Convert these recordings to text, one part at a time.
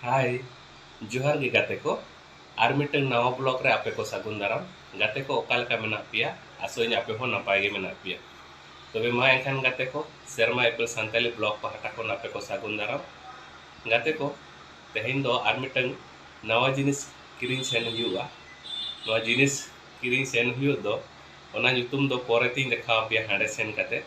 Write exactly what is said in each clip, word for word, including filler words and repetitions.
ᱦᱟᱭ, ᱡᱚᱦᱟᱨ ᱜᱮ ᱜᱟᱛᱮ ᱠᱚ᱾ ᱟᱨ ᱢᱤᱫᱴᱟᱝ ᱱᱟᱣᱟ ᱵᱞᱚᱜ ᱨᱮ ᱟᱯᱮ ᱠᱚ ᱥᱟᱹᱜᱩᱱ ᱫᱟᱨᱟᱢ᱾ ᱜᱟᱛᱮ ᱠᱚ, ᱚᱠᱟ ᱞᱮᱠᱟ ᱢᱮᱱᱟᱜ ᱯᱮᱭᱟ? ᱟᱥᱚᱜ ᱟᱹᱧ ᱟᱯᱮ ᱦᱚᱸ ᱱᱟᱯᱟᱭ ᱜᱮ ᱢᱮᱱᱟᱜ ᱯᱮᱭᱟ᱾ ᱛᱚᱵᱮ ᱢᱟ ᱮᱱᱠᱷᱟᱱ ᱜᱟᱛᱮ ᱠᱚ, ᱥᱮᱨᱢᱟ ᱤᱯᱤᱞ ᱥᱟᱱᱛᱟᱞᱤ ᱵᱞᱚᱜ ᱯᱟᱦᱴᱟ ᱠᱷᱚᱱ ᱟᱯᱮ ᱠᱚ ᱥᱟᱹᱜᱩᱱ ᱫᱟᱨᱟᱢ᱾ ᱜᱟᱛᱮ ᱠᱚ, ᱛᱮᱦᱮᱧ ᱫᱚ ᱟᱨ ᱢᱤᱫᱴᱟᱝ ᱱᱟᱣᱟ ᱡᱤᱱᱤᱥ ᱠᱤᱨᱤᱧ ᱥᱮᱱ ᱦᱩᱭᱩᱜᱼᱟ᱾ ᱱᱚᱣᱟ ᱡᱤᱱᱤᱥ ᱠᱤᱨᱤᱧ ᱥᱮᱱ ᱦᱩᱭᱩᱜ ᱫᱚ, ᱚᱱᱟ ᱧᱩᱛᱩᱢ ᱫᱚ ᱯᱚᱨᱮ ᱛᱤᱧ ᱫᱮᱠᱷᱟᱣ ᱟᱯᱮᱭᱟ ᱦᱟᱸᱰᱮ ᱥᱮᱱ ᱠᱟᱛᱮ᱾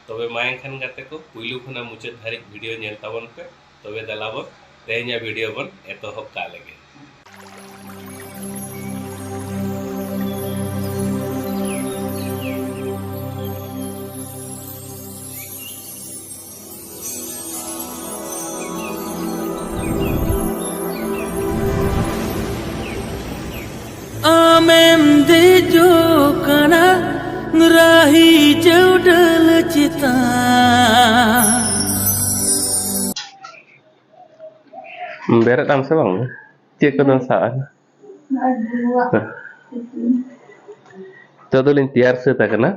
ᱛᱚᱵᱮ ᱢᱟ ᱮᱱᱠᱷᱟᱱ ᱜᱟᱛᱮ ᱠᱚ, ᱯᱩᱭᱞᱩ ᱠᱷᱚᱱᱟᱜ ᱢᱩᱪᱟᱹᱫ ᱫᱷᱟᱹᱨᱤᱡ ᱵᱷᱤᱰᱤᱭᱳ ᱧᱮᱞ ᱛᱟᱵᱚᱱ ᱯᱮ᱾ ᱛᱚᱵᱮ ᱫᱮᱞᱟ ᱵᱚᱱ ᱛᱮᱦᱮᱧᱟᱜ ᱵᱷᱤᱰᱤᱭᱳ ᱵᱚᱱ ᱮᱛᱚᱦᱚᱵ ᱠᱟᱜ ᱞᱮᱜᱮ᱾ ᱟᱢᱮᱢ ᱫᱮᱡᱚᱜ ᱠᱟᱱᱟ ᱨᱟᱦᱤ ᱪᱟᱹᱣᱰᱟᱹᱞ ᱪᱮᱛᱟᱱ᱾ ᱵᱮᱨᱮᱫ ᱟᱢ ᱥᱮ ᱵᱟᱝ? ᱪᱮᱫ ᱠᱚᱫᱚᱢ ᱥᱟᱵ ᱟᱠᱟᱫᱟ? ᱱᱤᱛᱚᱜ ᱫᱚᱞᱤᱧ ᱛᱮᱭᱟᱨ ᱥᱟᱹᱛ ᱟᱠᱟᱱᱟ᱾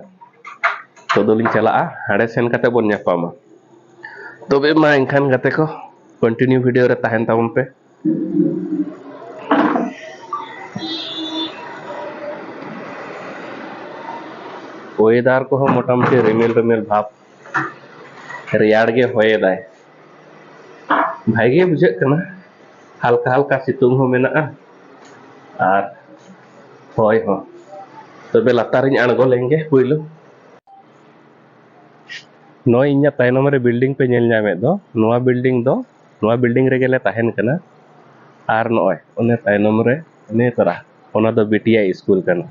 ᱱᱤᱛᱚᱜ ᱫᱚᱞᱤᱧ ᱪᱟᱞᱟᱜᱼᱟ, ᱦᱟᱸᱰᱮ ᱥᱮᱱ ᱠᱟᱛᱮ ᱵᱚᱱ ᱧᱟᱯᱟᱢᱟ᱾ ᱛᱚᱵᱮ ᱢᱟ ᱮᱱᱠᱷᱟᱱ ᱜᱟᱛᱮ ᱠᱚ, ᱠᱚᱱᱴᱤᱱᱤᱭᱩ ᱵᱷᱤᱰᱤᱭᱳ ᱨᱮ ᱛᱟᱦᱮᱱ ᱛᱟᱵᱚᱱ ᱯᱮ᱾ ᱳᱭᱮᱫᱟᱨ ᱠᱚᱦᱚᱸ ᱢᱚᱴᱟᱢᱩᱴᱤ ᱨᱤᱢᱤᱞ ᱨᱤᱢᱤᱞ ᱵᱷᱟᱵᱽ, ᱨᱮᱭᱟᱲ ᱜᱮ ᱦᱚᱭᱮᱫᱟᱭ, ᱵᱷᱟᱜᱮ ᱵᱩᱡᱷᱟᱹᱜ ᱠᱟᱱᱟ᱾ ᱦᱟᱞᱠᱟ ᱦᱟᱞᱠᱟ ᱥᱤᱛᱩᱝ ᱦᱚᱸ ᱢᱮᱱᱟᱜᱼᱟ ᱟᱨ ᱦᱚᱭ ᱦᱚᱸ᱾ ᱛᱚᱵᱮ ᱞᱟᱛᱟᱨᱤᱧ ᱟᱬᱜᱚ ᱞᱮᱱ ᱜᱮ ᱯᱩᱭᱞᱩ᱾ ᱱᱚᱜᱼᱚᱭ ᱤᱧᱟᱹᱜ ᱛᱟᱭᱱᱚᱢ ᱨᱮ ᱵᱤᱞᱰᱤᱝ ᱯᱮ ᱧᱮᱞ ᱧᱟᱢᱮᱫ ᱫᱚ, ᱱᱚᱣᱟ ᱵᱤᱞᱰᱤᱝ ᱫᱚ, ᱱᱚᱣᱟ ᱵᱤᱞᱰᱤᱝ ᱨᱮᱜᱮ ᱞᱮ ᱛᱟᱦᱮᱱ ᱠᱟᱱᱟ᱾ ᱟᱨ ᱱᱚᱜᱼᱚᱭ ᱚᱱᱮ ᱛᱟᱭᱱᱚᱢ ᱨᱮ ᱚᱱᱮ ᱛᱚᱨᱟ, ᱚᱱᱟ ᱫᱚ ᱵᱤᱴᱤᱭᱟ ᱥᱠᱩᱞ ᱠᱟᱱᱟ᱾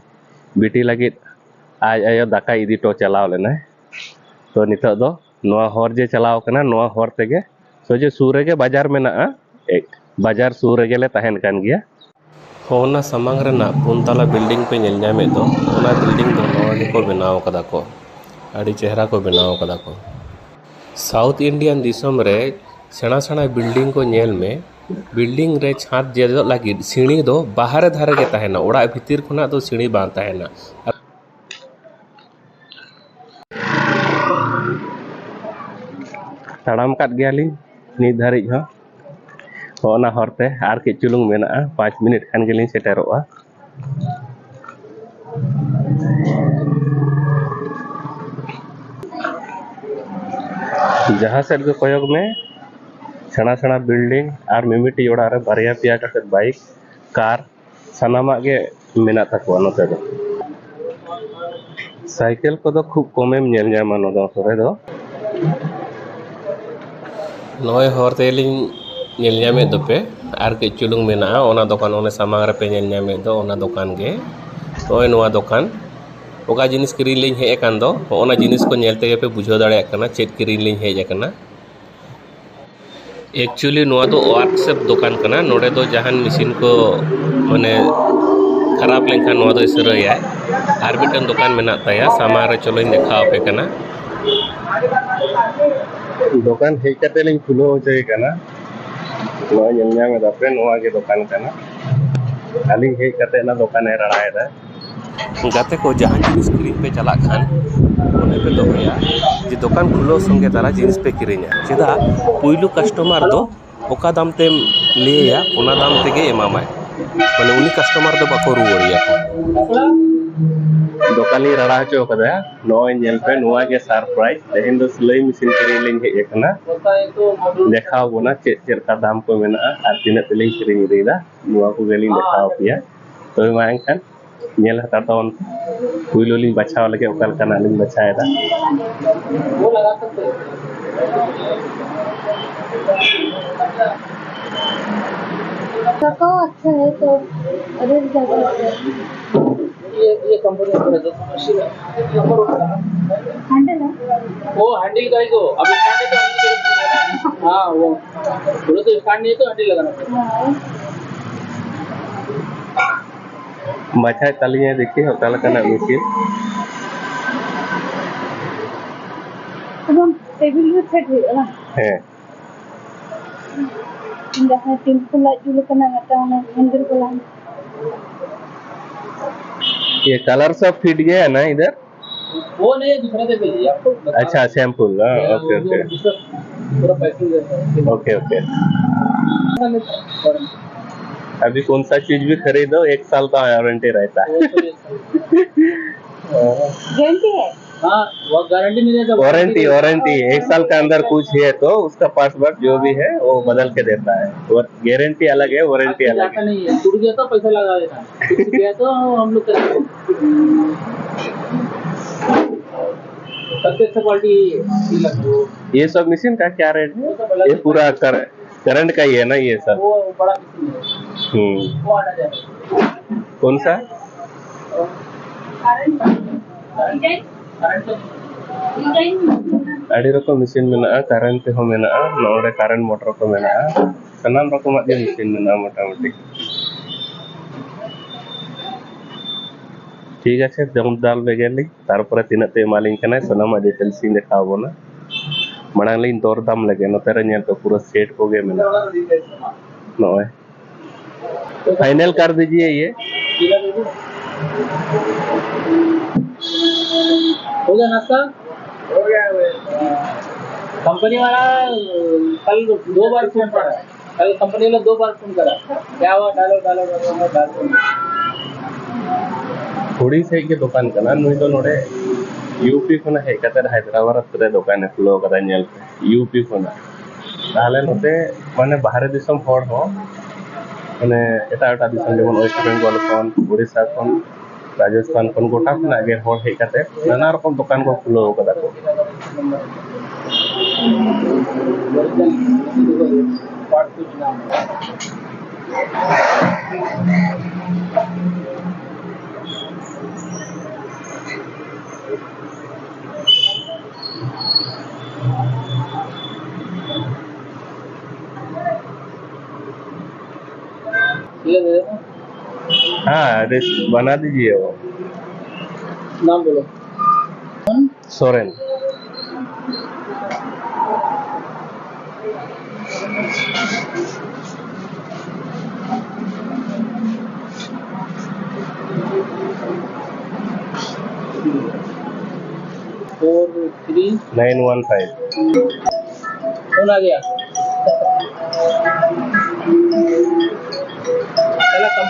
ᱵᱤᱴᱤ ᱞᱟᱹᱜᱤᱫ ᱟᱡ ᱟᱭᱳ ᱫᱟᱠᱟᱭ ᱤᱫᱤ ᱦᱚᱴᱚ ᱪᱟᱞᱟᱣ ᱞᱮᱱᱟᱭ᱾ ᱛᱚ ᱱᱤᱛᱚᱜ ᱫᱚ ᱱᱚᱣᱟ ᱦᱚᱨ ᱡᱮ ᱪᱟᱞᱟᱣ ᱠᱟᱱᱟ, ᱱᱚᱣᱟ ᱦᱚᱨ ᱛᱮᱜᱮ ᱥᱚᱡᱷᱮ ᱥᱩᱨ ᱨᱮᱜᱮ ᱵᱟᱡᱟᱨ ᱢᱮᱱᱟᱜᱼᱟ᱾ ᱮ, ᱵᱟᱡᱟᱨ ᱥᱩᱨ ᱨᱮᱜᱮ ᱞᱮ ᱛᱟᱦᱮᱱ ᱠᱟᱱ ᱜᱮᱭᱟ᱾ ᱦᱚᱸ, ᱚᱱᱟ ᱥᱟᱢᱟᱝ ᱨᱮᱱᱟᱜ ᱯᱩᱱ ᱛᱟᱞᱟ ᱵᱤᱞᱰᱤᱝ ᱯᱮ ᱧᱮᱞ ᱧᱟᱢᱮᱫ ᱫᱚ, ᱚᱱᱟ ᱵᱤᱞᱰᱤᱝ ᱫᱚ ᱱᱚᱣᱟ ᱜᱮᱠᱚ ᱵᱮᱱᱟᱣ ᱠᱟᱫᱟ ᱠᱚ᱾ ᱟᱹᱰᱤ ᱪᱮᱦᱨᱟ ᱠᱚ ᱵᱮᱱᱟᱣ ᱠᱟᱫᱟ ᱠᱚ᱾ ᱥᱟᱣᱩᱛᱷ ᱤᱱᱰᱤᱭᱟᱱ ᱫᱤᱥᱚᱢ ᱨᱮ ᱥᱮᱬᱟ ᱥᱮᱬᱟ ᱵᱤᱞᱰᱤᱝ ᱠᱚ ᱧᱮᱞ ᱢᱮ, ᱵᱤᱞᱰᱤᱝ ᱨᱮ ᱪᱷᱟᱸᱫᱽ ᱡᱮᱨᱮᱫᱚᱜ ᱞᱟᱹᱜᱤᱫ ᱥᱤᱬᱤ ᱫᱚ ᱵᱟᱦᱨᱮ ᱫᱷᱟᱨᱮ ᱜᱮ ᱛᱟᱦᱮᱱᱟ, ᱚᱲᱟᱜ ᱵᱷᱤᱛᱤᱨ ᱠᱷᱚᱱᱟᱜ ᱫᱚ ᱥᱤᱬᱤ ᱵᱟᱝ ᱛᱟᱦᱮᱱᱟ᱾ ᱛᱟᱲᱟᱢ ᱠᱟᱫ ᱜᱮᱭᱟᱞᱤᱧ ᱱᱤᱛ ᱫᱷᱟᱹᱨᱤᱡ ᱦᱚᱸ᱾ ᱦᱚᱸ, ᱚᱱᱟ ᱦᱚᱨᱛᱮ ᱟᱨ ᱠᱟᱹᱡ ᱪᱩᱞᱩᱝ ᱢᱮᱱᱟᱜᱼᱟ, ᱯᱟᱸᱪ ᱢᱤᱱᱤᱴ ᱠᱷᱟᱱ ᱜᱮᱞᱤᱧ ᱥᱮᱴᱮᱨᱚᱜᱼᱟ᱾ ᱡᱟᱦᱟᱸ ᱥᱮᱫ ᱜᱮ ᱠᱚᱭᱚᱜ ᱢᱮ, ᱥᱮᱬᱟ ᱥᱮᱬᱟ ᱵᱤᱞᱰᱤᱝ ᱟᱨ ᱢᱤᱢᱤᱫᱴᱤᱡ ᱚᱲᱟᱜ ᱨᱮ ᱵᱟᱨᱭᱟ ᱯᱮᱭᱟ ᱠᱟᱛᱮ ᱵᱟᱭᱤᱠ, ᱠᱟᱨ, ᱥᱟᱱᱟᱢᱟᱜ ᱜᱮ ᱢᱮᱱᱟᱜ ᱛᱟᱠᱚᱣᱟ ᱱᱚᱛᱮ ᱫᱚ᱾ ᱥᱟᱭᱠᱮᱞ ᱠᱚᱫᱚ ᱠᱷᱩᱵ ᱠᱚᱢᱮᱢ ᱧᱮᱞ ᱧᱟᱢᱟ ᱱᱚᱣᱟ ᱠᱚᱨᱮ ᱫᱚ᱾ ᱱᱚᱜᱼᱚᱭ ᱦᱚᱨ ᱛᱮᱞᱤᱧ ᱧᱮᱞ ᱧᱟᱢᱮᱫ ᱫᱚᱯᱮ, ᱟᱨ ᱠᱟᱹᱡ ᱪᱩᱞᱩᱝ ᱢᱮᱱᱟᱜᱼᱟ, ᱚᱱᱟ ᱫᱚᱠᱟᱱ, ᱚᱱᱮ ᱥᱟᱢᱟᱝ ᱨᱮᱯᱮ ᱧᱮᱞ ᱧᱟᱢᱮᱫ ᱫᱚ, ᱚᱱᱟ ᱫᱚᱠᱟᱱ ᱜᱮ᱾ ᱱᱚᱜᱼᱚᱭ ᱱᱚᱣᱟ ᱫᱚᱠᱟᱱ, ᱚᱠᱟ ᱡᱤᱱᱤᱥ ᱠᱤᱨᱤᱧ ᱞᱤᱧ ᱦᱮᱡ ᱟᱠᱟᱱ ᱫᱚ, ᱚᱱᱟ ᱡᱤᱱᱤᱥ ᱠᱚ ᱧᱮᱞ ᱛᱮᱜᱮ ᱯᱮ ᱵᱩᱡᱷᱟᱹᱣ ᱫᱟᱲᱮᱭᱟᱜ ᱠᱟᱱᱟ ᱪᱮᱫ ᱠᱤᱨᱤᱧ ᱞᱤᱧ ᱦᱮᱡ ᱟᱠᱟᱱᱟ᱾ Actually ᱱᱚᱣᱟ ᱫᱚ ᱣᱟᱨᱠᱥᱚᱯ ᱫᱚᱠᱟᱱ ᱠᱟᱱᱟ᱾ ᱱᱚᱰᱮ ᱫᱚ ᱡᱟᱦᱟᱱ ᱢᱮᱥᱤᱱ ᱠᱚ, ᱢᱟᱱᱮ, ᱠᱷᱟᱨᱟᱯ ᱞᱮᱱᱠᱷᱟᱱ ᱱᱚᱣᱟ ᱫᱚᱭ ᱥᱟᱹᱨᱟᱹᱭᱟᱭ᱾ ᱟᱨ ᱢᱤᱫᱴᱟᱝ ᱫᱚᱠᱟᱱ ᱢᱮᱱᱟᱜ ᱛᱟᱭᱟ, ᱥᱟᱢᱟᱝ ᱨᱮ ᱪᱚᱞᱚᱧ ᱫᱮᱠᱷᱟᱣ ᱟᱯᱮ ᱠᱟᱱᱟ᱾ ᱫᱚᱠᱟᱱ ᱦᱮᱡ ᱠᱟᱛᱮ ᱞᱤᱧ ᱠᱷᱩᱞᱟᱹᱣ ᱦᱚᱪᱚᱭᱮ ᱠᱟᱱᱟ᱾ ᱱᱚᱣᱟ ᱧᱮᱞ ᱧᱟᱢ ᱮᱫᱟ ᱯᱮ, ᱱᱚᱣᱟ ᱜᱮ ᱫᱚᱠᱟᱱ ᱠᱟᱱᱟ᱾ ᱟᱹᱞᱤᱧ ᱦᱮᱡ ᱠᱟᱛᱮ ᱚᱱᱟ ᱫᱚᱠᱟᱱᱮ ᱨᱟᱲᱟᱭᱮᱫᱟ᱾ ᱜᱟᱛᱮ ᱠᱚ, ᱡᱟᱦᱟᱸ ᱡᱤᱱᱤᱥ ᱠᱤᱨᱤᱧ ᱯᱮ ᱪᱟᱞᱟᱜ ᱠᱷᱟᱱ, ᱢᱚᱱᱮ ᱯᱮ ᱫᱚᱦᱚᱭᱟ ᱡᱮ ᱫᱚᱠᱟᱱ ᱠᱷᱩᱞᱟᱹᱣ ᱥᱚᱸᱜᱮ ᱫᱷᱟᱨᱟ ᱡᱤᱱᱤᱥ ᱯᱮ ᱠᱤᱨᱤᱧᱟ᱾ ᱪᱮᱫᱟᱜ? ᱯᱩᱭᱞᱩ ᱠᱟᱥᱴᱚᱢᱟᱨ ᱫᱚ ᱚᱠᱟ ᱫᱟᱢ ᱛᱮᱢ ᱞᱟᱹᱭ ᱟᱭᱟ, ᱚᱱᱟ ᱫᱟᱢ ᱛᱮᱜᱮ ᱮᱢᱟᱢᱟᱭ᱾ ᱢᱟᱱᱮ, ᱩᱱᱤ ᱠᱟᱥᱴᱚᱢᱟᱨ ᱫᱚ ᱵᱟᱠᱚ ᱨᱩᱣᱟᱹᱲᱮᱭᱟ ᱠᱚ᱾ ᱫᱚᱠᱟᱱᱤᱧ ᱨᱟᱲᱟ ᱦᱚᱪᱚ ᱠᱟᱫᱟ᱾ ᱱᱚᱜᱼᱚᱭ ᱧᱮᱞ ᱯᱮ, ᱱᱚᱣᱟ ᱜᱮ ᱥᱟᱨᱯᱨᱟᱭᱤᱡᱽ᱾ ᱛᱮᱦᱮᱧ ᱫᱚ ᱥᱤᱞᱟᱹᱭ ᱢᱮᱥᱤᱱ ᱠᱤᱨᱤᱧ ᱞᱤᱧ ᱦᱮᱡ ᱟᱠᱟᱱᱟ᱾ ᱫᱮᱠᱷᱟᱣ ᱵᱚᱱᱟ ᱪᱮᱫ ᱪᱮᱫ ᱞᱮᱠᱟ ᱫᱟᱢ ᱠᱚ ᱢᱮᱱᱟᱜᱼᱟ ᱟᱨ ᱛᱤᱱᱟᱹᱜ ᱛᱮᱞᱤᱧ ᱠᱤᱨᱤᱧ ᱤᱫᱤᱭᱮᱫᱟ, ᱱᱚᱣᱟ ᱠᱚᱜᱮ ᱞᱤᱧ ᱫᱮᱠᱷᱟᱣ ᱟᱯᱮᱭᱟ᱾ ᱛᱚᱵᱮ ᱢᱟ ᱮᱱᱠᱷᱟᱱ ᱧᱮᱞ ᱦᱟᱛᱟᱲ ᱛᱟᱵᱚᱱ ᱯᱮ᱾ ᱯᱩᱭᱞᱩ ᱞᱤᱧ ᱵᱟᱪᱷᱟᱣ ᱞᱮᱜᱮ ᱚᱠᱟ ᱞᱮᱠᱟᱱᱟᱜ ᱞᱤᱧ ᱵᱟᱪᱷᱟᱣ ᱮᱫᱟ᱾ तो अच्छा है तो रेट ज़्यादा है। ये ये कंपनी का है, दो सौ अस्सी का नंबर होता है। हैंडल है। वो हैंडल का ही तो, अभी स्टैंड है तो हैंडल का ही। हाँ, वो बोलो तो स्टैंड नहीं है तो हैंडल लगाना पड़ेगा। हाँ। ᱵᱟᱪᱷᱟᱭ ᱛᱟᱹᱞᱤᱧᱟ, ᱫᱮᱠᱷᱤ ᱚᱠᱟ ᱞᱮᱠᱟᱱᱟᱜ ᱢᱮᱥᱤᱱ᱾ ᱮᱠᱫᱚᱢ ᱴᱮᱵᱤᱞ ᱨᱮ ᱥᱮᱴ ᱦᱩᱭᱩᱜᱼᱟ, ᱵᱟᱝ? ᱦᱮᱸ᱾ ᱡᱟᱦᱟᱸ ᱴᱤᱢ ᱠᱚ ᱞᱟᱡ ᱡᱩᱞ ᱠᱟᱱᱟ, ᱢᱤᱫᱴᱟᱝ ᱚᱱᱟ ᱦᱮᱱᱰᱮᱞ ᱠᱚ ᱞᱟᱡ᱾ ये कलर सब फिट गया है ना इधर? वो नहीं, दूसरा दे दीजिए, आपको बता अच्छा, सैंपल, हाँ, हाँ, ओके, वो ओके। दूसरा पूरा पैकिंग रहता है। Okay, okay. अभी कौन सा चीज भी खरीदो, एक साल का वारंटी रहता है। गारंटी है। हाँ, वो गारंटी नहीं देता। वारंटी, वारंटी, एक साल के अंदर कुछ है तो उसका पासवर्ड जो भी है वो बदल के देता है। वो गारंटी अलग है, वारंटी अलग है। नहीं है, टूट गया तो पैसा लगा देता है, टूट गया तो हम लोग करेंगे। सबसे अच्छा क्वालिटी। ये सब मशीन का क्या रेट है? ये पूरा कर करंट का ही है ना ये सब? वो बड़ा। हम्म। कौन सा? ᱟᱹᱰᱤ ᱨᱚᱠᱚᱢ ᱢᱮᱥᱤᱱ ᱢᱮᱱᱟᱜᱼᱟ, ᱠᱟᱨᱮᱱᱴ ᱛᱮᱦᱚᱸ ᱢᱮᱱᱟᱜᱼᱟ, ᱱᱚᱰᱮ ᱠᱟᱨᱮᱱᱴ ᱢᱚᱴᱚᱨ ᱠᱚ ᱢᱮᱱᱟᱜᱼᱟ, ᱥᱟᱱᱟᱢ ᱨᱚᱠᱚᱢᱟᱜ ᱜᱮ ᱢᱮᱥᱤᱱ ᱢᱮᱱᱟᱜᱼᱟ ᱢᱚᱴᱟᱢᱩᱴᱤ᱾ ᱴᱷᱤᱠ ᱟᱪᱷᱮ, ᱫᱚᱢ ᱫᱟᱞ ᱞᱮᱜᱮ ᱞᱤᱧ, ᱛᱟᱨᱯᱚᱨᱮ ᱛᱤᱱᱟᱹᱜ ᱛᱮ ᱮᱢᱟᱞᱤᱧ ᱠᱟᱱᱟᱭ ᱥᱟᱱᱟᱢᱟᱜ ᱰᱤᱴᱮᱞᱥ ᱤᱧ ᱫᱮᱠᱷᱟᱣ ᱟᱵᱚᱱᱟ᱾ ᱢᱟᱲᱟᱝ ᱞᱤᱧ ᱫᱚᱨ ᱫᱟᱢ ᱞᱮᱜᱮ, ᱱᱚᱛᱮ ᱨᱮ ᱧᱮᱞ ᱯᱮ ᱯᱩᱨᱟᱹ ᱥᱮᱴ ᱠᱚᱜᱮ ᱢᱮᱱᱟᱜᱼᱟ᱾ ᱱᱚᱜᱼᱚᱭ ᱯᱷᱟᱭᱱᱮᱞ ᱠᱟᱨ ᱫᱤᱡᱤᱭᱮ ᱤᱭᱮ᱾ हो गया नाश्ता? हो गया। कंपनी वाला कल दो बार फोन करा। कल कंपनी वाला दो बार फोन करा। क्या हुआ? डालो, डालो, डालो, डालो। ᱦᱩᱰᱤᱧ ᱥᱟᱺᱦᱤᱡ ᱜᱮ ᱫᱚᱠᱟᱱ ᱠᱟᱱᱟ᱾ ᱱᱩᱭ ᱫᱚ ᱱᱚᱰᱮ ᱭᱩ ᱯᱤ ᱠᱷᱚᱱᱟᱜ ᱦᱮᱡ ᱠᱟᱛᱮ ᱦᱟᱭᱫᱨᱟᱵᱟᱫᱽ ᱨᱮ ᱫᱚᱠᱟᱱᱮ ᱠᱷᱩᱞᱟᱹᱣ ᱠᱟᱫᱟ᱾ ᱧᱮᱞ ᱯᱮ, ᱭᱩ ᱯᱤ ᱠᱷᱚᱱᱟᱜ᱾ ᱛᱟᱦᱞᱮ ᱱᱚᱛᱮ ᱢᱟᱱᱮ ᱵᱟᱦᱨᱮ ᱫᱤᱥᱚᱢ ᱦᱚᱲ ᱦᱚᱸ, ᱢᱟᱱᱮ ᱮᱴᱟᱜ ᱮᱴᱟᱜ ᱫᱤᱥᱚᱢ, ᱡᱮᱢᱚᱱ ᱳᱭᱮᱥᱴ ᱵᱮᱝᱜᱚᱞ ᱠᱷᱚᱱ, ᱩᱲᱤᱥᱥᱟ ᱠᱷᱚᱱ, ᱨᱟᱡᱚᱥᱛᱷᱟᱱ ᱠᱷᱚᱱ, ᱜᱚᱴᱟ ᱠᱷᱚᱱᱟᱜ ᱜᱮ ᱦᱚᱲ ᱦᱮᱡ ᱠᱟᱛᱮ ᱱᱟᱱᱟ ᱨᱚᱠᱚᱢ ᱫᱚᱠᱟᱱ ᱠᱚ ᱠᱷᱩᱞᱟᱹᱣ ᱠᱟᱫᱟ ᱠᱚ᱾ हाँ, रिस-, बना दीजिए वो। नाम बोलो। Soren. Four three. Nine one five. Phone आ गया।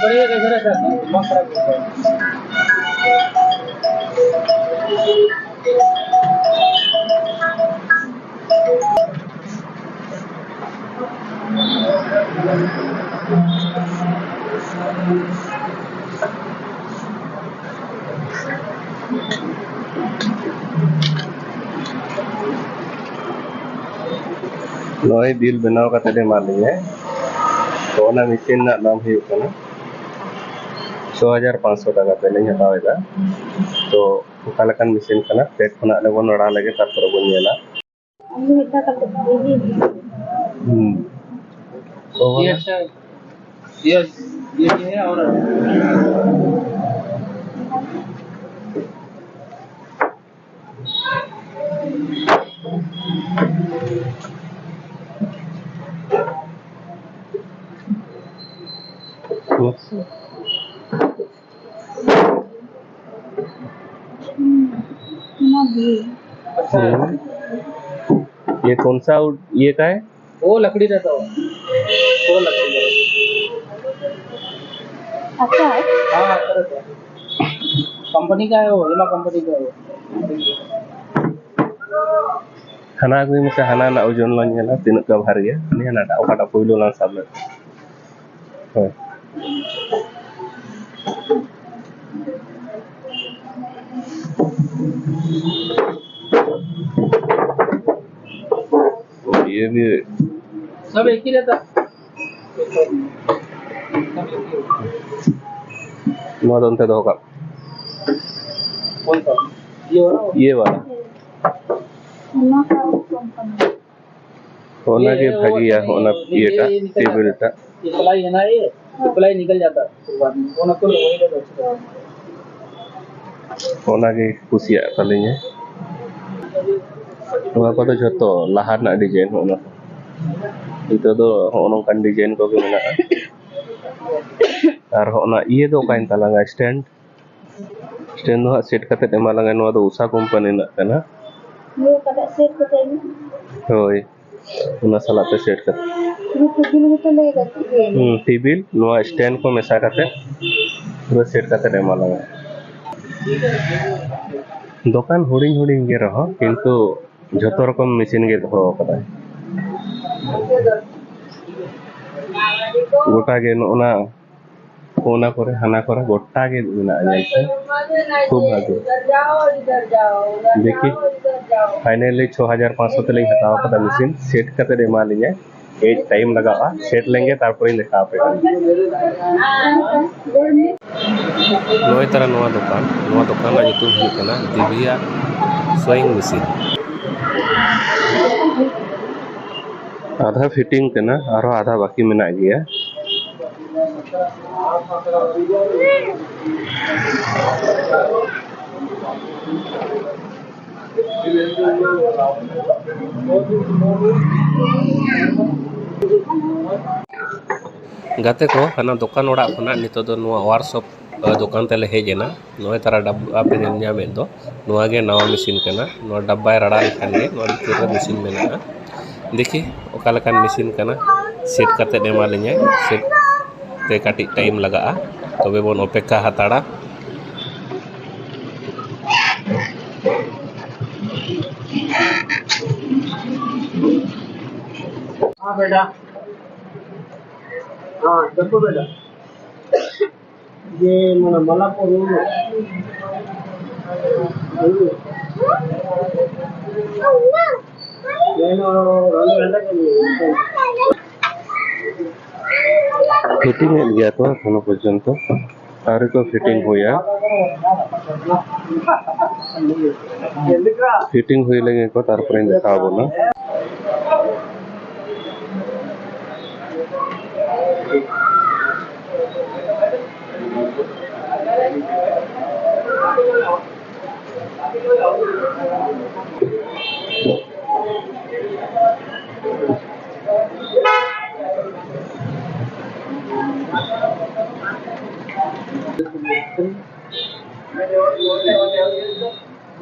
बढ़िया कैसे रहता है? दिमाग खराब होता है। ᱱᱚᱜᱼᱚᱭ ᱵᱤᱞ ᱵᱮᱱᱟᱣ ᱠᱟᱛᱮ ᱮᱢᱟᱫ ᱞᱤᱧᱟᱭ᱾ ᱛᱚ, ᱚᱱᱟ ᱢᱮᱥᱤᱱ ᱨᱮᱱᱟᱜ ᱫᱟᱢ ᱦᱩᱭᱩᱜ ᱠᱟᱱᱟ ᱪᱷᱚ ᱦᱟᱡᱟᱨ ᱯᱟᱸᱪᱥᱚ ᱴᱟᱠᱟ ᱛᱮᱞᱤᱧ ᱦᱟᱛᱟᱣ ᱮᱫᱟ᱾ ᱛᱚ, ᱚᱠᱟ ᱞᱮᱠᱟᱱ ᱢᱮᱥᱤᱱ ᱠᱟᱱᱟ, ᱯᱮᱠ ᱠᱷᱚᱱᱟᱜ ᱞᱮᱵᱚᱱ ᱟᱲᱟᱜ ᱞᱮᱜᱮ, ᱛᱟᱨᱯᱚᱨᱮ ᱵᱚᱱ ᱧᱮᱞᱟ᱾ ᱟᱢ ᱫᱚ ᱢᱤᱫ ᱫᱷᱟᱣ ᱠᱟᱛᱮ ᱤᱫᱤ᱾ ᱦᱩᱸ᱾ ᱛᱚ, ये अच्छा है। ये, ये भी है और हम्म, ये कौन सा ये का है? वो लकड़ी रहता है, वो लकड़ी का। अच्छा है? हाँ, अच्छा रहता है। कंपनी का है वो, हेमा कंपनी का है वो। ᱦᱟᱱᱟ ᱟᱹᱜᱩᱭ ᱢᱮᱥᱮ, ᱦᱟᱱᱟ ᱨᱮᱱᱟᱜ ᱳᱡᱚᱱ ᱞᱟᱝ ᱧᱮᱞᱟ, ᱛᱤᱱᱟᱹᱜ ᱜᱟᱱ ᱵᱷᱟᱨ ᱜᱮᱭᱟ᱾ ᱱᱤᱭᱟᱹ ᱦᱟᱱᱟᱴᱟᱜ, ᱚᱠᱟᱴᱟᱜ ᱯᱳᱭᱞᱳ ᱞᱟᱝ ᱥᱟᱵ ᱞᱮᱫ᱾ ᱦᱳᱭ᱾ ये भी सब एक ही रहता। ᱱᱚᱣᱟ ᱫᱚ ᱚᱱᱛᱮ ᱫᱚᱦᱚ ᱠᱟᱜ᱾ कौन सा? ये वाला? ये वाला। ᱚᱱᱟ ᱠᱚ ᱠᱚᱢᱯᱟᱱᱤ᱾ ᱚᱱᱟᱜᱮ ᱵᱷᱟᱹᱜᱤᱭᱟ, ᱚᱱᱟ ᱤᱭᱟᱹᱴᱟᱜ, ᱴᱮᱵᱤᱞ ᱴᱟᱜ᱾ ये प्लाई है ना, ये प्लाई निकल जाता है बाद में। वो ना तो वही रहता है। ᱚᱱᱟᱜᱮ ᱠᱩᱥᱤᱭᱟᱜ ᱛᱟᱹᱞᱤᱧᱟ᱾ ᱱᱚᱣᱟ ᱠᱚᱫᱚ ᱡᱷᱚᱛᱚ ᱞᱟᱦᱟ ᱨᱮᱱᱟᱜ ᱰᱤᱡᱟᱭᱤᱱ, ᱦᱚᱸᱜᱼᱚ ᱱᱟ ᱠᱚ᱾ ᱱᱤᱛᱚᱜ ᱫᱚ ᱦᱚᱸᱜᱼᱚ ᱱᱚᱝᱠᱟᱱ ᱰᱤᱡᱟᱭᱤᱱ ᱠᱚᱜᱮ ᱢᱮᱱᱟᱜᱼᱟ᱾ ᱟᱨ ᱦᱚᱸᱜᱼᱚ ᱱᱟ ᱤᱭᱟᱹ ᱫᱚ ᱚᱠᱟᱭᱮᱱ ᱛᱟᱞᱟᱝᱟ, ᱥᱴᱮᱱᱰ? ᱥᱴᱮᱱᱰ ᱫᱚ ᱦᱟᱸᱜ ᱥᱮᱴ ᱠᱟᱛᱮᱫ ᱮᱢᱟ ᱞᱟᱝᱟ᱾ ᱱᱚᱣᱟ ᱫᱚ ᱩᱥᱟ ᱠᱳᱢᱯᱟᱱᱤ ᱨᱮᱱᱟᱜ ᱠᱟᱱᱟ᱾ ᱱᱤᱭᱟᱹ ᱚᱠᱟᱴᱟᱜ ᱥᱮᱴ ᱠᱟᱛᱮ ᱮᱢ? ᱦᱳᱭ, ᱚᱱᱟ ᱥᱟᱞᱟᱜ ᱛᱮ ᱥᱮᱴ ᱠᱟᱛᱮ᱾ ᱦᱩᱸ, ᱴᱮᱵᱤᱞ, ᱱᱚᱣᱟ ᱥᱴᱮᱱᱰ ᱠᱚ ᱢᱮᱥᱟ ᱠᱟᱛᱮ ᱯᱩᱨᱟᱹ ᱥᱮᱴ ᱠᱟᱛᱮ ᱮᱢᱟ ᱞᱟᱝᱟ᱾ ᱫᱚᱠᱟᱱ ᱦᱩᱰᱤᱧ ᱦᱩᱰᱤᱧ ᱜᱮ ᱨᱮᱦᱚᱸ, ᱠᱤᱱᱛᱩ ᱡᱷᱚᱛᱚ ᱨᱚᱠᱚᱢ ᱢᱮᱥᱤᱱ ᱜᱮ ᱫᱚᱦᱚ ᱟᱠᱟᱫᱟᱭ᱾ ᱜᱚᱴᱟ ᱜᱮ ᱱᱚᱜᱼᱚ ᱱᱟ ᱚᱱᱟ ᱠᱚᱨᱮ, ᱦᱟᱱᱟ ᱠᱚᱨᱮ, ᱜᱚᱴᱟ ᱜᱮ ᱢᱮᱱᱟᱜᱼᱟ, ᱧᱮᱞ ᱯᱮ᱾ ᱠᱷᱩᱵ ᱵᱷᱟᱜᱮ᱾ ᱫᱮᱠᱷᱤ, ᱯᱷᱟᱭᱱᱟᱞᱤ ᱪᱷᱚ ᱦᱟᱡᱟᱨ ᱯᱟᱸᱪᱥᱚ ᱛᱮᱞᱤᱧ ᱦᱟᱛᱟᱣ ᱠᱟᱫᱟ ᱢᱮᱥᱤᱱ, ᱥᱮᱴ ᱠᱟᱛᱮ ᱮᱢᱟ ᱞᱤᱧᱟᱭ᱾ ᱠᱟᱹᱡ ᱴᱟᱭᱤᱢ ᱞᱟᱜᱟᱜᱼᱟ, ᱥᱮᱴ ᱞᱮᱱᱜᱮ ᱛᱟᱨᱯᱚᱨᱮᱧ ᱫᱮᱠᱷᱟᱣ ᱟᱯᱮ ᱠᱟᱱᱟ᱾ ᱱᱚᱜᱼᱚᱭ ᱛᱟᱨᱟ ᱱᱚᱣᱟ ᱫᱚᱠᱟᱱ, ᱱᱚᱣᱟ ᱫᱚᱠᱟᱱ ᱨᱮᱱᱟᱜ ᱧᱩᱛᱩᱢ ᱦᱩᱭᱩᱜ ᱠᱟᱱᱟ ᱫᱤᱵᱷᱤᱭᱟ ᱥᱳᱭᱤᱝ ᱢᱮᱥᱤᱱ᱾ ᱟᱫᱷᱟ ᱯᱷᱤᱴᱤᱝ ᱠᱟᱱᱟ, ᱟᱨᱦᱚᱸ ᱟᱫᱷᱟ ᱵᱟᱹᱠᱤ ᱢᱮᱱᱟᱜ ᱜᱮᱭᱟ᱾ ᱜᱟᱛᱮ ᱠᱚ, ᱦᱟᱱᱟ ᱫᱚᱠᱟᱱ ᱚᱲᱟᱜ ᱠᱷᱚᱱᱟᱜ ᱱᱤᱛᱚᱜ ᱫᱚ ᱱᱚᱣᱟ ᱣᱟᱨᱠᱥᱚᱯ, ᱟ, ᱫᱚᱠᱟᱱ ᱛᱮᱞᱮ ᱦᱮᱡ ᱮᱱᱟ᱾ ᱱᱚᱜᱼᱚᱭ ᱛᱟᱨᱟ ᱰᱟᱵᱵᱟ ᱯᱮ ᱧᱮᱞ ᱧᱟᱢᱮᱫ ᱫᱚ, ᱱᱚᱣᱟ ᱜᱮ ᱱᱟᱣᱟ ᱢᱮᱥᱤᱱ ᱠᱟᱱᱟ᱾ ᱱᱚᱣᱟ ᱰᱟᱵᱵᱟᱭ ᱨᱟᱲᱟ ᱞᱮᱠᱷᱟᱱ ᱜᱮ ᱱᱚᱣᱟ ᱵᱷᱤᱛᱤᱨ ᱨᱮ ᱢᱮᱥᱤᱱ ᱢᱮᱱᱟᱜᱼᱟ᱾ ᱫᱮᱠᱷᱤ ᱚᱠᱟ ᱞᱮᱠᱟᱱ ᱢᱮᱥᱤᱱ ᱠᱟᱱᱟ, ᱥᱮᱴ ᱠᱟᱛᱮᱫ ᱮᱢᱟ ᱞᱤᱧᱟᱭ᱾ ᱥᱮᱴ ᱛᱮ ᱠᱟᱹᱴᱤᱡ ᱴᱟᱭᱤᱢ ᱞᱟᱜᱟᱜᱼᱟ, ᱛᱚᱵᱮ ᱵᱚᱱ ᱚᱯᱮᱠᱠᱷᱟ ᱦᱟᱛᱟᱲᱟ᱾ हाँ बेटा, हाँ देखो बेटा, ये मैंने मला को रूम में, ᱯᱷᱤᱴᱤᱝ ᱮᱫ ᱜᱮᱭᱟ ᱠᱚ ᱮᱠᱷᱚᱱᱳ ᱯᱚᱨᱡᱚᱱᱛᱚ᱾ ᱟᱹᱣᱨᱤ ᱠᱚ ᱯᱷᱤᱴᱤᱝ ᱦᱩᱭᱟ᱾ ᱯᱷᱤᱴᱤᱝ ᱦᱩᱭ ᱞᱮᱱ ᱜᱮᱠᱚ, ᱛᱟᱨᱯᱚᱨᱮᱧ ᱫᱮᱠᱷᱟᱣ ᱟᱵᱚᱱᱟ᱾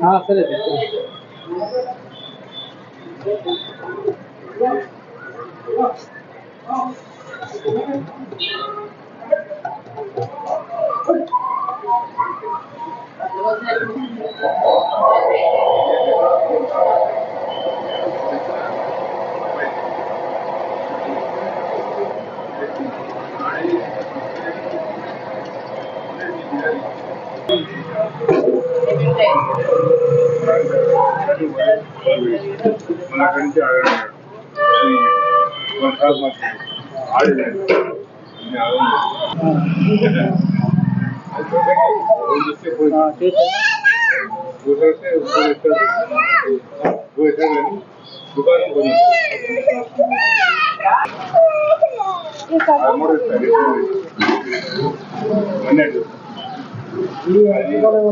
हाँ, सर।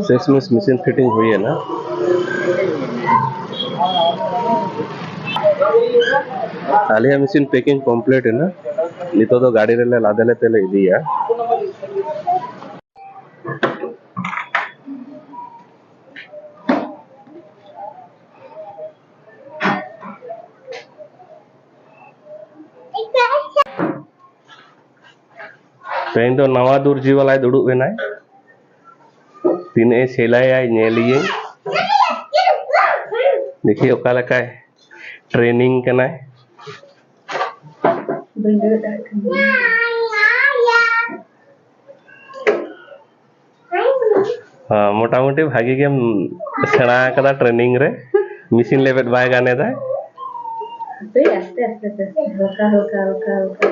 ᱥᱮᱥᱢᱮᱥ ᱢᱮᱥᱤᱱ ᱯᱷᱤᱴᱤᱝ ᱦᱩᱭᱮᱱᱟ᱾ ᱟᱞᱮᱭᱟᱜ ᱢᱮᱥᱤᱱ ᱯᱮᱠᱤᱝ ᱠᱚᱢᱯᱞᱤᱴ ᱮᱱᱟ᱾ ᱱᱤᱛᱚᱜ ᱫᱚ ᱜᱟᱹᱰᱤ ᱨᱮᱞᱮ ᱞᱟᱫᱮ ᱞᱮ ᱛᱮᱞᱮ ᱤᱫᱤᱭᱟ᱾ ᱛᱮᱦᱮᱧ ᱫᱚ ᱱᱟᱣᱟ ᱫᱚᱨᱡᱤ ᱵᱟᱞᱟᱭ ᱫᱩᱲᱩᱵ ᱮᱱᱟᱭ᱾ ᱛᱤᱱᱟᱹᱜ ᱮ ᱥᱮᱞᱟᱭᱟᱭ ᱧᱮᱞᱤᱭᱟᱹᱧ᱾ ᱫᱮᱠᱷᱤ ᱚᱠᱟ ᱞᱮᱠᱟᱭ ᱴᱨᱮᱱᱤᱝ ᱠᱟᱱᱟᱭ᱾ ᱵᱟᱹᱧ ᱫᱟᱲᱮᱭᱟᱜ ᱠᱟᱱᱟ᱾ ᱦᱮᱸ, ᱢᱚᱴᱟᱢᱩᱴᱤ ᱵᱷᱟᱜᱤ ᱜᱮᱢ ᱥᱮᱬᱟ ᱟᱠᱟᱫᱟ ᱴᱨᱮᱱᱤᱝ ᱨᱮ᱾ ᱢᱮᱥᱤᱱ ᱞᱮᱵᱮᱫ ᱵᱟᱭ ᱜᱟᱱ ᱮᱫᱟ᱾ ᱦᱟᱯᱮ, ᱟᱥᱛᱮ ᱟᱥᱛᱮ ᱟᱥᱛᱮ ᱟᱥᱛᱮ, ᱦᱟᱞᱠᱟ ᱦᱟᱞᱠᱟ ᱦᱟᱞᱠᱟ ᱦᱟᱞᱠᱟ᱾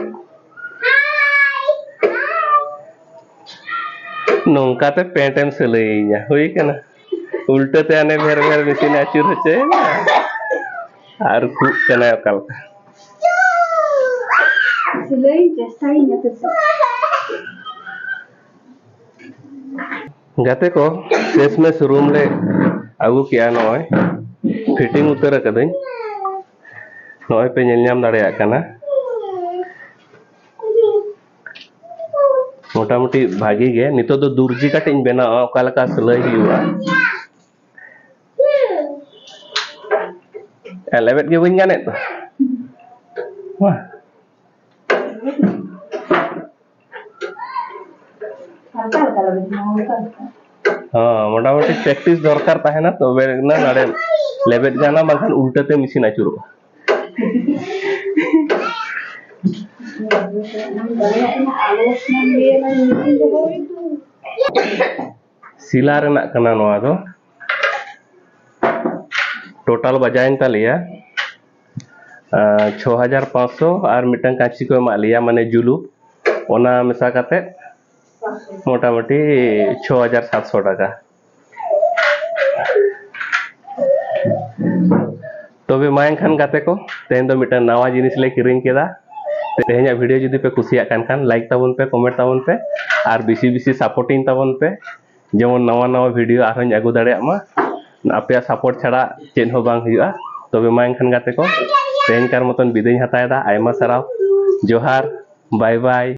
ᱱᱚᱝᱠᱟᱛᱮ ᱯᱮᱱᱴ ᱮᱢ ᱥᱤᱞᱟᱹᱭᱤᱧᱟ, ᱦᱩᱭ ᱠᱟᱱᱟ᱾ ᱩᱞᱴᱟᱹ ᱛᱮ ᱦᱟᱱᱮ ᱵᱷᱮᱨ ᱵᱷᱮᱨ ᱢᱮᱥᱤᱱ ᱟᱹᱪᱩᱨ ᱦᱚᱪᱚᱭᱮᱢ ᱟᱨ ᱠᱷᱩᱜ ᱠᱟᱱᱟᱭ ᱚᱠᱟ ᱞᱮᱠᱟ᱾ ᱥᱤᱞᱟᱹᱭᱤᱧ ᱪᱮᱥᱴᱟᱭᱤᱧ ᱦᱟᱯᱮ ᱥᱮ᱾ ᱜᱟᱛᱮ ᱠᱚ, ᱥᱮᱥ ᱢᱮᱥ ᱨᱩᱢ ᱞᱮ ᱟᱹᱜᱩ ᱠᱮᱜᱼᱟ᱾ ᱱᱚᱜᱼᱚᱭ ᱯᱷᱤᱴᱤᱝ ᱩᱛᱟᱹᱨ ᱟᱠᱟᱫᱟᱹᱧ᱾ ᱱᱚᱜᱼᱚᱭ ᱯᱮ ᱧᱮᱞ ᱧᱟᱢ ᱫᱟᱲᱮᱭᱟᱜ ᱠᱟᱱᱟ᱾ ᱢᱚᱴᱟᱢᱩᱴᱤ ᱵᱷᱟᱜᱤ ᱜᱮ᱾ ᱱᱤᱛᱚᱜ ᱫᱚ ᱫᱩᱨᱡᱤ ᱠᱟᱹᱴᱤᱡ ᱤᱧ ᱵᱮᱱᱟᱣᱟ, ᱚᱠᱟ ᱞᱮᱠᱟ ᱥᱤᱞᱟᱹᱭ ᱦᱩᱭᱩᱜᱼᱟ᱾ ᱞᱮᱵᱮᱫ ᱜᱮ ᱵᱟᱹᱧ ᱜᱟᱱᱮᱫ ᱫᱚ᱾ ᱢᱟ᱾ ᱦᱚᱸ, ᱢᱚᱴᱟᱢᱩᱴᱤ practice ᱫᱚᱨᱠᱟᱨ ᱛᱟᱦᱮᱱᱟ, ᱛᱚᱵᱮ ᱮᱱᱟ ᱱᱚᱰᱮ ᱞᱮᱵᱮᱫ ᱜᱟᱱᱟ, ᱵᱟᱝᱠᱷᱟᱱ ᱩᱞᱴᱟᱹ ᱛᱮ ᱢᱮᱥᱤᱱ ᱟᱹᱪᱩᱨᱚᱜᱼᱟ᱾ ᱥᱤᱞᱟ ᱨᱮᱱᱟᱜ ᱠᱟᱱᱟ ᱱᱚᱣᱟ ᱫᱚ᱾ ᱴᱳᱴᱟᱞ ᱵᱟᱡᱟᱭᱮᱱ ᱛᱟᱞᱮᱭᱟ ᱪᱷᱚ ᱦᱟᱡᱟᱨ ᱯᱟᱸᱪᱥᱚ, ᱟᱨ ᱢᱤᱫᱴᱟᱝ ᱠᱟᱹᱪᱷᱤ ᱠᱚ ᱮᱢᱟᱜ ᱞᱮᱭᱟ, ᱢᱟᱱᱮ ᱡᱩᱞᱩᱯ, ᱚᱱᱟ ᱢᱮᱥᱟ ᱠᱟᱛᱮ ᱢᱚᱴᱟᱢᱩᱴᱤ ᱪᱷᱚ ᱦᱟᱡᱟᱨ ᱥᱟᱛᱥᱚ ᱴᱟᱠᱟ᱾ ᱛᱚᱵᱮ ᱢᱟ ᱮᱱᱠᱷᱟᱱ ᱜᱟᱛᱮ ᱠᱚ, ᱛᱮᱦᱮᱧ ᱫᱚ ᱢᱤᱫᱴᱟᱝ ᱱᱟᱣᱟ ᱡᱤᱱᱤᱥ ᱞᱮ ᱠᱤᱨᱤᱧ ᱠᱮᱫᱟ᱾ ᱛᱮᱦᱮᱧᱟᱜ ᱵᱷᱤᱰᱤᱭᱳ ᱡᱩᱫᱤ ᱯᱮ ᱠᱩᱥᱤᱭᱟᱜ ᱠᱟᱱ ᱠᱷᱟᱱ, ᱞᱟᱭᱤᱠ ᱛᱟᱵᱚᱱ ᱯᱮ, ᱠᱚᱢᱮᱱᱴ ᱛᱟᱵᱚᱱ ᱯᱮ, ᱟᱨ ᱵᱮᱥᱤ ᱵᱮᱥᱤ ᱥᱟᱯᱳᱨᱴᱤᱝ ᱛᱟᱵᱚᱱ ᱯᱮ, ᱡᱮᱢᱚᱱ ᱱᱟᱣᱟ ᱱᱟᱣᱟ ᱵᱷᱤᱰᱤᱭᱳ ᱟᱨᱦᱚᱸᱧ ᱟᱹᱜᱩ ᱫᱟᱲᱮᱭᱟᱜ ᱢᱟ᱾ ᱟᱯᱮᱭᱟᱜ ᱥᱟᱯᱳᱨᱴ ᱪᱷᱟᱲᱟ ᱪᱮᱫ ᱦᱚᱸ ᱵᱟᱝ ᱦᱩᱭᱩᱜᱼᱟ᱾ ᱛᱚᱵᱮ ᱢᱟ ᱮᱱᱠᱷᱟᱱ ᱜᱟᱛᱮ ᱠᱚ, ᱛᱮᱦᱮᱧ ᱠᱟᱨ ᱢᱚᱛᱚᱱ ᱵᱤᱫᱟᱹᱭ ᱦᱟᱛᱟᱣ ᱮᱫᱟ᱾ ᱟᱭᱢᱟ ᱥᱟᱨᱦᱟᱣ, ᱡᱚᱦᱟᱨ, ᱵᱟᱭ ᱵᱟᱭ᱾